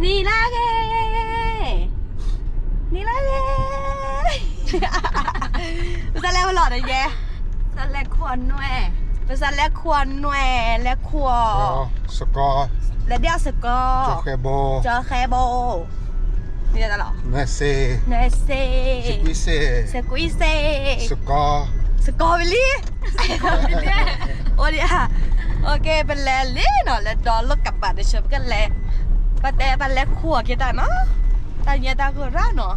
နံၤလၢဂ့ၤ, နံၤလၢဂ့ၤ, ပစးလဲၤဝဲလီၤဒီးယဲ, ပစးလဲၤခိၣ်နွဲၣ်, ပစးလဲၤခိၣ်နွဲၣ်, လဲၤခိၣ်, လဲၤဒဲးစကီ, ကၠီဃဲဘိ, နွဲၣ်စ့, စကွံစ့, စကီ, စကီဝံၤလံ, အိၣ်ဒံး, အိၣ်က့ၤ ပလဲၤလံနီၤ လဲၤဒီးလၢကဘၣ်တဆၢ ပကလဲၤ, ပတဲပလဲၤခိၣ်က့ၤတၢ်နီၤ, တၢ်ညဲတၢ်ဂိၢ်ရၣ်နီၤ,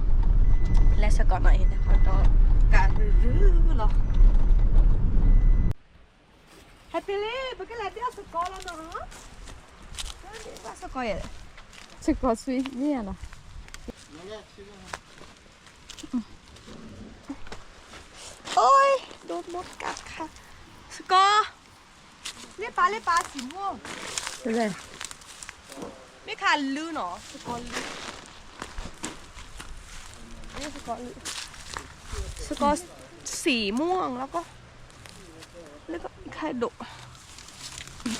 လဲၤစကီနီၤအံၤ လဲၤဃီဒီးကးရုၢ်ရုၢ်လီၤ. ဟဲတုၤလံ ပကလဲၤဒဲးစကီလီၤနီၤ, စကီယဲ, စကီဆွံမ့ၢ်ဧါနီၤ. အိၣ်, ဒိၣ်မးကါခါ, စကီ, လ့ပာ်လ့ပာ်စံးမိၢ်, မ့ၢ်ခါလုၢ်နီၤ စကီလုၢ်, စကီလုၢ်, စကီစံးမိၢ်လီၤကီၢ်, လၢကခဲဒိၣ်,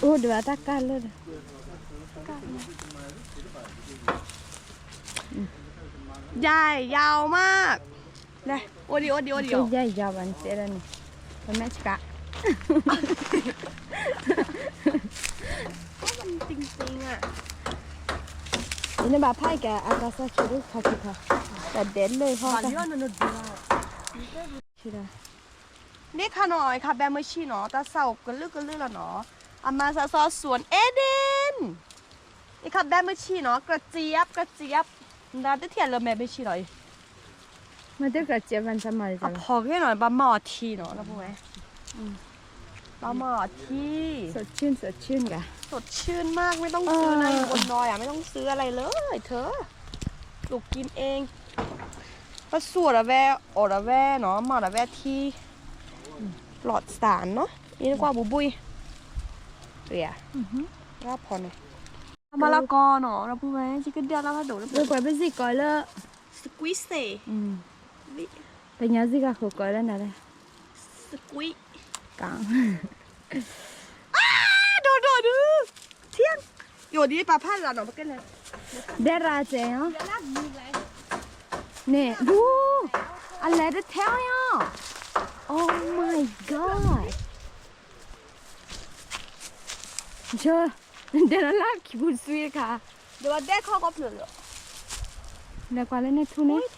အိၣ်ဒီးတၢ်ကၢ်လၢာ်ဒီး ใหญ่ยาวมาก, လဲၤ, အိၣ်ဒံး အိၣ်ဒံး အိၣ်ဒံး, ใหญ่ยาว ဘၣ်နတဲဒၣ်န့ၣ်, ပမ့ၢ်စကး, တိင်တိင်ဧါ, နဘၣ်ဖးက့ၤ အတၢ်စၢ်ဆၢဒိၣ်ခါဆံခါ, တၢ်ဒဲးလၢဟီ, မ့ၢ်ခါနီၤ အခါဘဲမုၢ်ဆ့ၣ်နီၤ တၢ်စၢ်အိၣ်ကလုာ်ကလုာ်လီၤနီၤ, အမၤစၢၤစီၤ สวนเอเดน, အခါဘဲမုၢ်ဆ့ၣ်နီၤ กระเจี๊ยบ กระเจี๊ยบ, နတထံၣ်လၢမဲမုၢ်ဆ့ၣ်နီၤအံၤ, မ့ၢ်တကระเจี๊ยบ ဘၣ်နတမၤလၢၤ, အဖီၣ်ဂ့ၤနီၤ ဘၣ်မၤအီၤထံနီၤ လၢပဝဲ บะหมี่ที่ สดชื่น สดชื่น ค่ะ สดชื่นมาก ไม่ต้องซื้อนะ อยู่บนดอยอะ ไม่ต้องซื้ออะไรเลยเธอ ปลูกกินเอง ก็สูตรอะแว่ ออกอะแว่เนาะ มาอะแว่ที่ ปลอดสารเนาะ นี่กว่าบุบุย เดี๋ยว ว่าพอเนาะ မၤလၢကီၢ်နီၤ ဒီပုၢ်ဝဲၢ် ယကဒၣ်လၢဖးဒိၣ်လၢပှဲၤ ပစံးကီးလၢ squeeze ပညါစံးကီးဃိးကီးလၢနၤလဲၣ် squeeze က ဒိၣ်ဒိၣ်ဒု ထံ ယိၤဒ်ပာ်ဖးလၢနီၤ ပကလဲၤ ဒဲရၤစဲးနီၤ န့ၣ် ဒူ အလဲၤတထဲအီၤ Oh my god ဒဲလၢခံပူၤသွံတခါ ဒဲခီၣ်ကီၢ်ဖျၢၣ်လီၤ လဲၤကွၢ်လၢန့ၣ်ထူန့ၣ်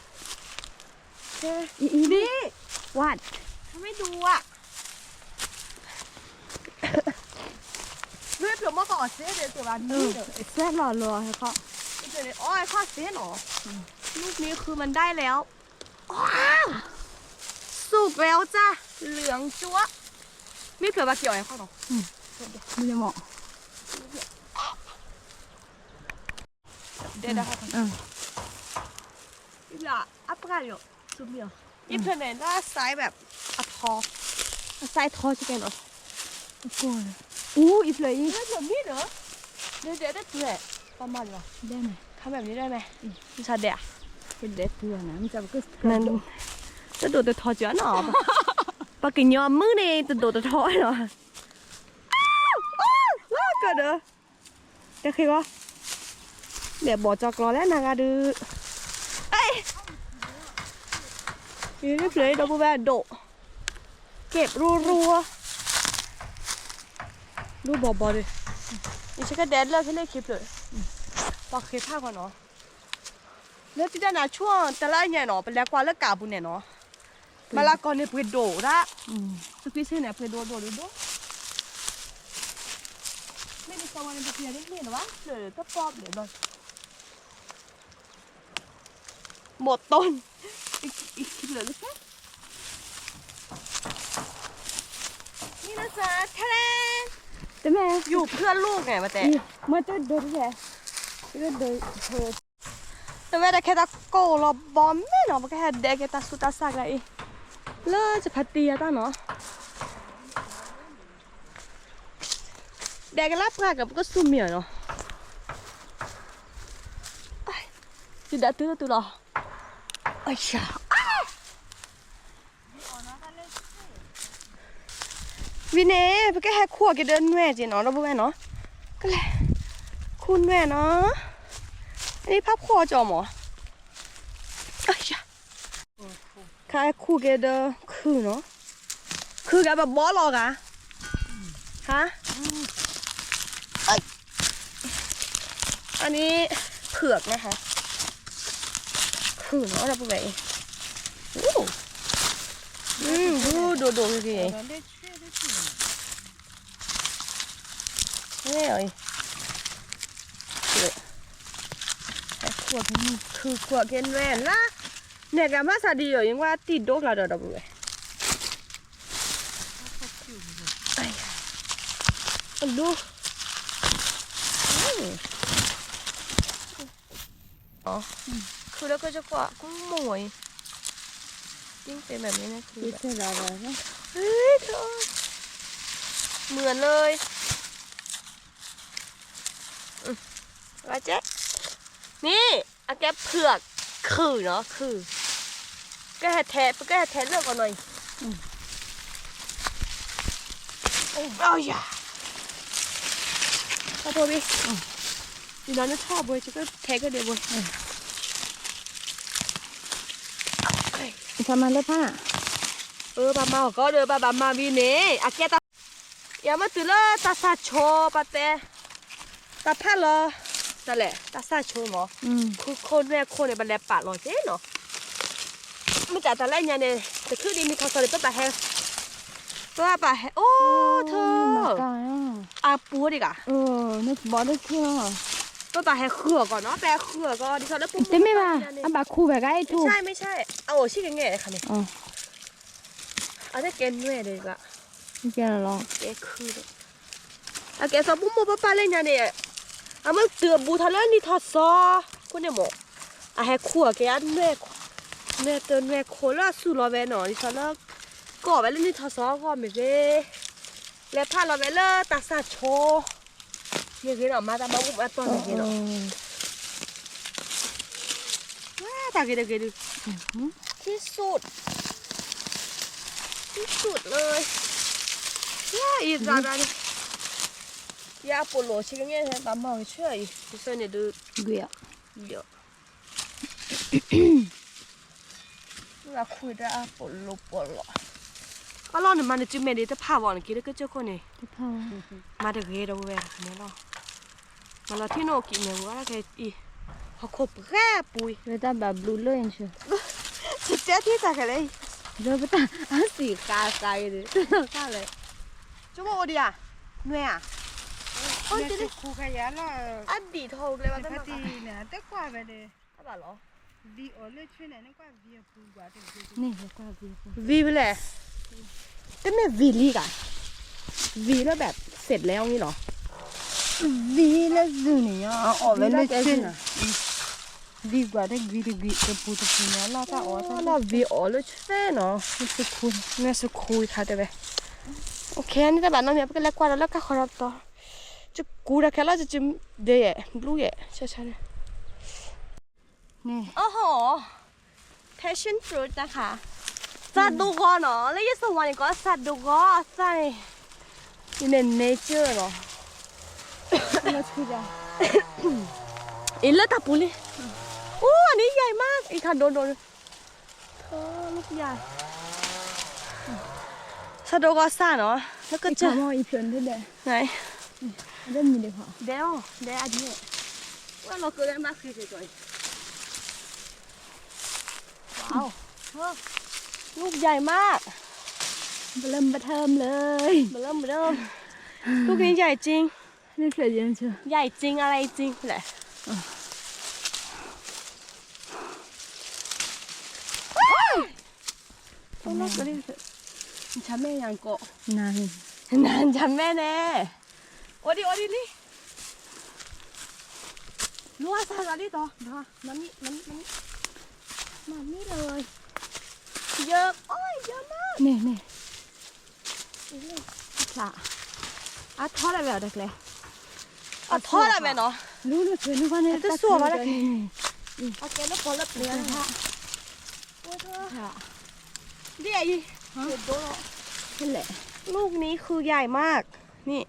အံၤအံၤ what မ့ၢ်ဒူဝါ မ့ၢ်ဖျၢၣ်မီၢ်ကအီၣ်စ့ဒီး တဘၣ်နံၤဒီး စဲလီၤလီၤဟဲခီ အီၣ်ဟဲခီစ့နီၤ ลูกนี้คือมันได้แล้ว ว้าว สุกแล้วจ้ะ เหลืองจั๊วะ မ့ၢ်ဖျၢၣ်ဘၣ်က့ၤအီၣ်ဟဲခီနီၤ မ့ၢ်မီၢ် ဒဲဒၣ်ခီနီၤ အပှၢ်လီၤ သူမီၤ အံၤဖျၢၣ်န့ၣ် လၢအစဲး แบบ အထီ အစဲးထီ စကဲနီၤ အူ အံၤဖျၢၣ်အံၤ ဖျၢၣ်မံနီၤ ဒဲဒဲတဖျၢၣ် ပမၤလီၤ ဒဲန့ၣ် ခါမဲာ်မံဒဲမဲာ် မစါဒဲဧါ ဒဲဖျၢၣ်နၤ မစါပက တဒိၣ်တထီကၢနီၤ ပှၤကညီမုၣ်န့ၣ် တဒိၣ်တထီနီၤ လီၤကဒီး တဃ့ဘီ လဲၤဘီၣ်ကၠီကျီလဲၣ်နဂၤဒုး အံၤ ဖျၢၣ်ဒီပုၢ်ဝဲၢ်ဒိၣ် ကဲးရူရူ ဒိၣ်ဘီဘီဒီး ယဆကဒဲလၢဖဲလၢခံဖျၢၣ် ပှၤဃ့ဖးဃီနီၤ လၢတံၢ်တၢ်နၤဆူၣ်တလၢအညါနီၤ ပလဲၤကွၢ်လၢကးပူၤန့ၣ်နီၤ မၤလၢကီၢ်န့ၣ်ပှ့ၤဒိၣ်ဒၣ် စကွံစ့န့ၣ် ပှ့ၤဒိၣ်ဒိၣ်ဒိၣ်ဒိၣ် မ့ၢ်တသဝဲန့ၣ် ပပျဲၤတန့ၢ်လၢၤဘၣ် ဖျၢၣ်တပီၢ်ဘျဲၣ်ဘျီ ဘိးတိၢ် မ့ၢ်နစး ထဲ တမ့ၢ် ယူၢ်ဖျၢၣ်လိၣ်ကဲမတဲ မ့ၢ်တဒိၣ်တကဲ တဒိၣ် တဝဲဒၣ်ခဲတၢ်ကိၢ်လီၤဘီမ့ၢ်နီၤ ပကဟဲဒဲးက့ၤတၢ်ဆူးတၢ်ဆါကျါအံၤ လၢစဖးတံၢ်အတၢ်နီၤ ဒဲးကလၢပှၢ်ကပကဆူၣ်မံၤနီၤ ယဒဲးတုၤလၢတုၤလီၤ အယၤ ဝံၤန့ၣ် ပကဟဲခူၣ်က့ၤဒီးနွဲၣ်က့ၤနီၤ ဒီပုၢ်ဝဲၢ်နီၤ ကလဲၤ ခူၣ်နွဲၣ်နီၤ န့ၣ်ဖးဖှီၣ်ကၠီမး, ခါခူၣ်က့ၤဒီးခုၣ်နီၤ, ခုၣ်က့ၤပဘီလီၤဂၤ, ဟါ, အန့ၣ် ဖုၣ်အကါဟါ, ခုၣ်နီၤဒီပုၢ်ဝဲၢ်အံၤ, ဘူးဒိၣ်ဒိၣ်ဂ့ၤဂ့ၤ, အံၤ ခုၣ်က့ၤနွဲၣ်လၢ, နဲၣ်ကမၤစၢ်ဒံးယိာ် ယကွၢ်တံၢ်ဒိကျါဒီးဒီပုၢ်ဝဲၢ်, အလူ, ခုၣ်လၢကစၢၢ်ကွၢ် ကူမိၢ်ဝဲအံၤ, တင်းပဲမဲာ်မ့ၢ်န့ၣ်ခုၣ်, မုာ်လၢ န့ၣ် အကဲဖုၣ်ခုၣ်နီၤ ခုၣ်, ကဟဲထဲ ပကဟဲထဲလၢကီးနီၤအံၤ, အယၤ, အဖိဘံ, ဒ်နီၤနထီၣ်ဘိ ယကထဲကဒဲးဘိ, ပမၤလၢဖး, အဘၣ်မၤအီၤကီးဒီး ဘၣ်ဘၣ်မၤဝံၤန့ၣ် အကဲတၢ် ယမ့ၢ်တုၤလၢတၢ်စၢ်ဆိ ပတဲ, တၢ်ဖးလီၤ, တၢ်လဲၣ် တၢ်စၢ်ဆိမး, ခိခိၣ်နွဲၣ်ခိၣ်န့ၣ် ပလဲၤပာ်လီၤက့ၤနီၤ, မ့ၢ်တၢ်တၢ်လၢညါန့ၣ် တချုးဒံးမံထီၣ်စီၤန့ၣ် ပဘၣ်ဟဲ, ပဘၣ်ဟဲအိၣ်ထၢ, အပူၤဒံးဂၤ, ပဘၣ်ဟဲဃုအီၤကီးနီၤ ပဟဲဃုအီၤကီး ဒ်သိးလၢပမ့ၢ်ဘၣ်, အဘၣ်ခူဝဲဂၤအံၤထူ, မ့ၢ်ဆဲ အအိၣ်ဆံးကငဲၣ်ခါန့ၣ် အတကဲနွဲၣ်ဒီး, ကဲခု, အကဲစီၤပူမိၢ်ပပၢ်လၢညါန့ၣ်, အမ့ၢ်တုၤအဘူးထီၣ်လၢနံၣ်ထီၣ်စီၤ, ခိၣ်န့ၣ်မး, အဟဲခူၣ်အကဲ, နွဲၣ်တနွဲၣ်ခိၣ်လၢအစူၢ်လီၤဝဲနီၤ ဒ်သိးလၢ, ကီၢ်ဝဲလၢနံၣ်ထီၣ်စီၤအဂီၢ်မ့ၢ်ဂ့ၤ, လဲၤဖးလီၤဝဲလၢတၢ်စၢ်ဆိ မ့ၢ်ဂ့ၤနီၤ မၤတၢ်မၤမူမၤတီၢ်မ့ၢ်ဂ့ၤနီၤ, ဝဲတၢ်ဂ့ၤတဂ့ၤဒုး, သံစူး, သံစူးလၢ, ယအံၤရၤရၤန့ၣ်, ယအပိာ်လိာ်ဆံကငဲၣ် ဘၣ်မၤဝဲဆၢအံၤ ယဆၢန့ၣ်ဒုး, ဂ့ၤအီၤ ဒီး လၢခွံတၢ်အပိာ်လိာ်ပိာ်လိာ်, အလီၢ်န့ၣ်မၤနစုမဲာ်ဒ်တဖၣ်ဘၣ်နက့ၤလၢကစၢၢ်ခိၣ်န့ၣ်, မၤတဂ့ၤဒီးဝဲန့ၣ်လီၤ, မၤလီၤထံၣ်နီၣ်ကံးမဲာ်ဝဲဒၣ်ခဲအံၤ, ဟီၣ်ခိၣ်ပှဲၤပူၤ, လၢတၢ်ဘၣ်ဘျုးလၢအံၤ, တတဲထံၣ်တၢ်ခဲလၢာ်, လၢပတၢ်အစံးဃာ်ဃာ်အံၤဒ်, တၢ်လဲၣ်, ကၠိမိၢ်အိၣ်ဒံးဧါ, နွဲၣ်ဧါ, အဒံးထီၣ်ကျဲဘၣ်တၢ်, တကွၢ်ဝဲဒၣ်, တဘၣ်လီၤ, ဝံၤဖဲလဲၣ်, တမ့ၢ်ဝံၤလံဂၤ, ဝံၤလၢ ဘၣ်စဲးလဲအီၤန့ၣ်လီၤ, ဝံၤလၢစုန့ၣ်, အီၣ်ဝဲလၢကဲစုန့ၣ်, ဝံၤကွၢ်တဂ့ၤတဂ့ၤ တပူၤတပူၤန့ၣ် အလီၢ်တၢ်အီၣ်တၢ်လီၢ် ဝံၤအီၣ်လၢဆဲနီၤ, နွဲၣ်စခူခါတဲဝဲ, အိၣ်ခ့န့ၣ်တဘၣ်နီတမံၤ ပကလဲၤကွၢ်ဒီးလၢကါဃီဒီးပတီၢ်, ကကူဒီးခဲလီၤ ကဒဲယဲၢ် ဘျူးယဲၢ် ဆဆန့ၣ် န့ၣ်, အိၣ်ဟိ, passion fruit တခါ, သးဒိဂီၤနီၤ လၢယစဝါန့ၣ်ကီး သးဒိဂီၤသးန့ၣ်, န့ၣ် nature နီၤ, အံၤလၢတၢ်ပူၤလံ, အိၣ်န့ၣ်ယၤမး အံၤခါဒိဒိ, ထီ သးဒိဂီၤသးနီၤ လၢကစၢၢ်, ဒဲအီၤ ဒဲအဒံး, ဝဲလီၤကၢလၢမၤ ခ့ကီး, ลูกใหญ่มาก เบลอเริ่มเลย เบลอเริ่ม ลูกนี้ใหญ่จริง ใหญ่จริงอะไรจริงแหละ နဆါမဲာ်ယၤကီး, နဆါမဲာ်န့ၣ်, အိၣ်ဒံးအိၣ်ဒံးလံ, လူအသးဂၤလံတီၤ, မၤမံ, မၤမံ, မၤမံလၢ, ယၢ, အိၣ်ယၢမး, န့ၣ်န့ၣ်, အထီဒၣ်ဝဲအီၤတကျဲ, အထီဒၣ်ဝဲနီၤ, လူလူဆွေလူကန့ၣ် တဆိၣ်ဘၣ်တကျဲ, အကဲလၢပီၤလၢပျၢၤ, ဒ်အံၤ, ဒိလီၤ, ลูกนี้คือใหญ่มาก นี่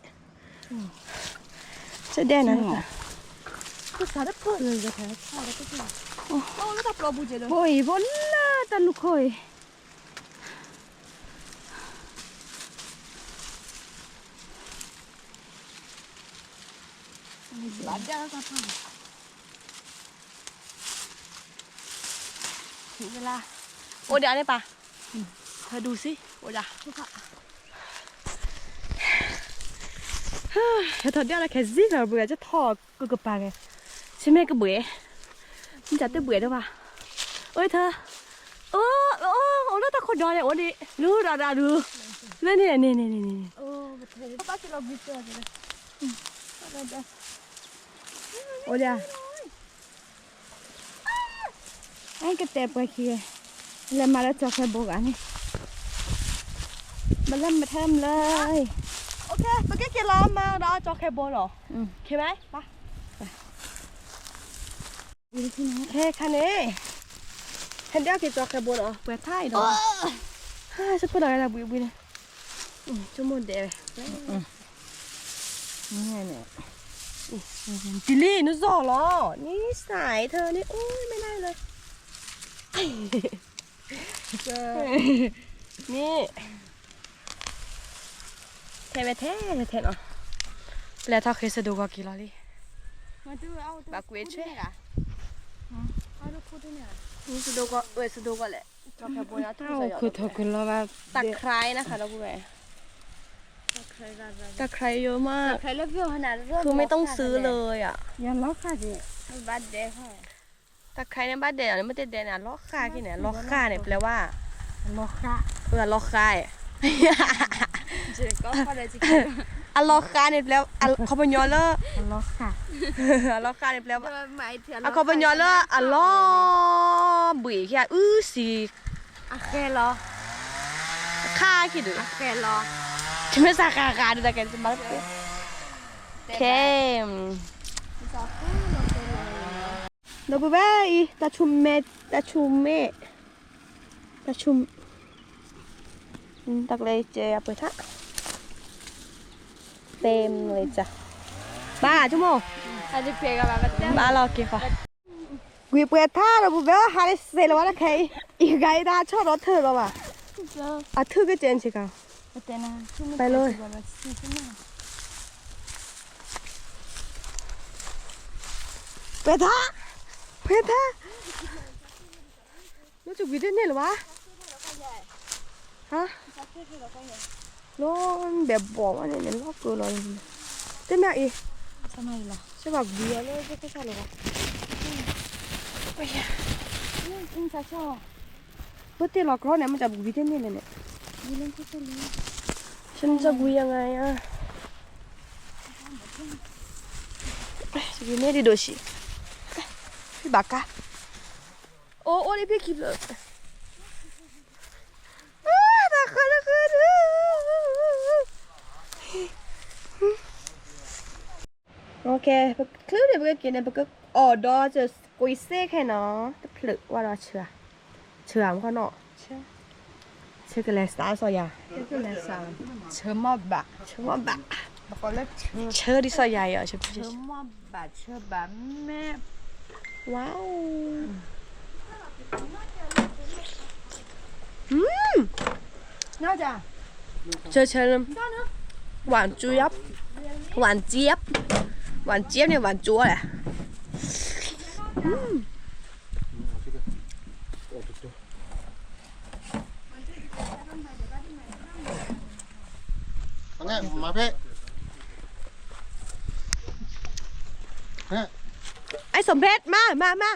จะแดนนะลูกนะ ကစးတဖျၢၣ်, အိၣ်အံၤဖိလၢတၢ်နူခိၣ်အံၤ, ဘၣ်ဒၣ်တၢ်ဖၢၣ်န့ၣ်, အိၣ်ဒၣ်န့ၣ်ပၢ်, ဟဲဒူစံ, အိၣ်ဒၣ်, ဟဲထီၣ်ဒၣ်လၢခဲစံလီၤ ဘှဲးကထီၣ်ကကပၤဂ့ၤ, ဆ့မဲကဘှဲး, မ့ၢ်တၢ်တဘှဲးဒိၣ်ဘၣ်, အိၣ်ထၢ, အိၣ်လၢတၢ်ခိၣ်ဒီးန့ၣ် အိၣ်ဒံး လူဒီးဒၣ်ဒူ, လၢန့ၣ်န့ၣ်န့ၣ်န့ၣ်, အိၣ်ဒၣ် အကတဲပှဲၤခံဂၤ, လဲၤမၤလၢကၠီၤခဲဘိဂၤန့ၣ်, မလၢမထဲမလၢ, ပကက့ၤလီၤမၤဒီးကၠီၤခဲဘိလီၤ, ခဲဘၣ်, ခဲခါန့ၣ်, ဟဲဒၣ်က့ၤကၠီၤခဲဘိလီၤ ပှဲၤထါအံၤဒီး, စခိၣ်ဒီးဝဲဒၣ်ဘှံးဘှံးန့ၣ်, ဆိကမိၣ်ဒဲးဝဲ, န့ၣ်, တလံ နစီၣ်လီၤ နံၣ်စဲးထၢၣ်န့ၣ် အိၣ်မ့ၢ်ဒၣ်လၢ, မ့ၢ်, ထဲဝဲထဲထဲနီၤ, ပလဲၤထီၣ်ဃ့စဒိၣ်ဂီၤက့ၤလီၤလံ, ဘၣ်ကွ့ဆွဲ, စဒိၣ်ဂီၤ စဒိၣ်ဂီၤလဲၣ်, ခိၣ်ထီၣ်ကလီၤဘၣ်, တၢ်ခရါအံၤနၤခါဒီပုၢ်ဝဲၢ်, တၢ်ခရါယိၤမး, ထူမ့ၢ်တုံးစုလၢယၤ, တၢ်ခရါန့ၣ်ဘၣ်ဒဲးအီၤန့ၣ် မ့ၢ်တဒဲးန့ၣ် အလီၤဃၣ်က့ၤန့ၣ် အလီၤဃၣ်န့ၣ် ပျဲဝဲ, အလီၤဃၣ်, အလီၤဃၣ်န့ၣ် ပျဲ, အခီပညီလၢ, အလီၤဃၣ်န့ၣ် ပျဲ, အခီပညီလၢအလီၤဘှံးခံဂၤ အုစံ, အခါခံဒုး, တမ့ၢ်စးဃၣ်ဃၣ်ဒုးတၢ်ကဲ, ခဲ ဒီပုၢ်ဝဲၢ်အံၤ တၢ်ဆူၣ်မဲ, တၢ်ဆူၣ်မဲ, တၢ်ဆူၣ်, တၢ်ကလဲၤကဲအပှဲၤထါ, တဲမ့ၢ်လၢ, ဘၣ်ဆိကမိၣ်, ဘၣ်လီၤက့ၤဃီ, ကွံာ်ပှဲၤထါဒီပုၢ်ဝဲၢ် ဟးလၢစဲးလီၤဝဲဒၣ်ခဲအံၤ, အံၤဂၤအံၤတၢ်ဆီၣ်ဒီးထၢၣ်လီၤဘၣ်, အထုကကဲဆ့ကၤ, ပလီၤ, ပှဲၤထါ, ပှဲၤထါ, လၢတကွံာ်တန့ၢ်လၢၤဘၣ်, ဟါ, လီၤဘဲဘီၣ်ဝဲန့ၣ်န့ၣ် လီၤကၢလီၤ, တမ့ၢ်အံၤ, စဘၣ်ကွံာ်အီၤလၢကစၢ်လၢၤဘၣ်, ပတ့ၢ်လီၤကြီန့ၣ် မ့ၢ်တၢ်ပကွံာ်တန့ၢ်လဲၣ်န့ၣ်, စနကွံာ်ယၤငါယၤ, စကွံာ်န့ၢ်ဒံးဒိၣ်ဆံး, ဖံဘၣ်ကါ, အိၣ်အိၣ်ဒ်ဖံခံဖျၢၣ်, တၢ်ဃၢတၢ်ဃၢဒုး, ပချုးန့ၣ် ပကက့ၤန့ၣ် ပကအီၣ်ဒီးကွံာ်စ့ခဲနီၤ တဖျၢၣ်ဝဲဒီးဆၢ, ဆၢမခီနီၤ, ဆၢကလဲၤစးစီၤယၤ, ဆၢမီၢ်ဘၣ်, ဆၢဒ်စီၤယၤအံၤ, ဆၢမီၢ်ဘၣ်, ဆၢဘၣ်မဲ, ဝါ, ဆၢဆၢ, ဝၣ်ကၠူယပ်, ဝၣ်ကၠူယပ်, ဝၣ်ကၠူလဲၣ်, မၤဖဲ, အဲ สมเพชร မၤ မၤ မၤ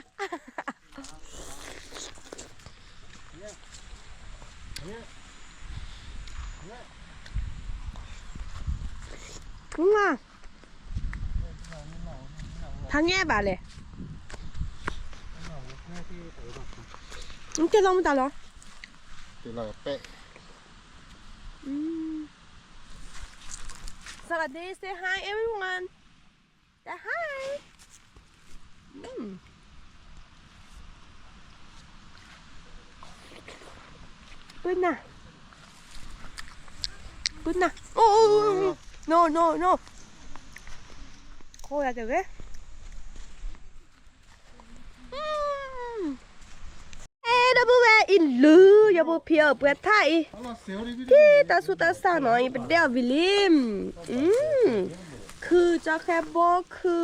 ဖးငဲဘၣ်လဲၣ်, ကဲလီၤမတၤလီၤ, ကဲလီၤပဲ, Saladin, say hi everyone. Say hi. Good night. Good night. Oh, no, no, no. Khô ra kìa ghế. ဖိဖံအီၣ်ပှဲၤထါအံၤ, ထံၣ်တၢ်ဆူးတၢ်ဆါနီၤအံၤ ပဒဲအီၣ်ဝံၤလံ, ခုကၠီဃဲဘိခု,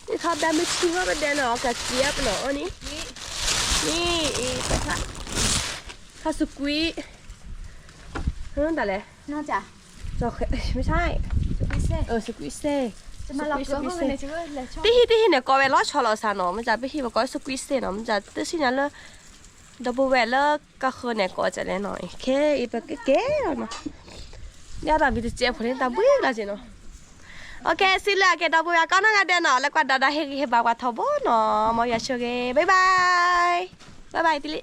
ထီၣ်ဘဲမ့ၢ်ဆံဃီပဒဲနီၤ အီၣ်ကစံးအပနီၤအီၤန့ၣ်, န့ၣ်အံၤပှဲၤထါ, ထါစကွံ, တၢ်လဲၣ်, မ့ၢ်ဆါ, စကွံစဲ, တဟံၣ်တဟံၣ်န့ၣ် ကိးဝဲလီၤဆီလီၤစၢ်နီၤ မ့ၢ်စၢ် ပဟံၣ်ပကိးစကွံစဲနီၤ မ့ၢ်စၢ် တသ့ၣ်ညါလၢ ဒီပုၢ်ဝဲၢ်လၢကဃၢၤန့ၣ်ကိးစဲလဲၣ်နီၤ ခဲအံၤပကကဲလီၤနီၤ, ဒ်တၢ်ဝံၤတစဲးဖိန့ၣ် တၢ်ဘှံးလီၤက့နီၤ, ကဲ စံးလၢအကဲဒီပုၢ်ဝဲၢ်ကိးနီၢ်ဂၤဒဲးနီၤ လၢကွၢ်ဒီးဒီးဟ့ၣ်ဂံၢ်ဟ့ၣ်ဘါပှၤထီဘိနီၤ မ်ယွၤဆိၣ်ဂ့ၤ bye bye, bye bye တံလံ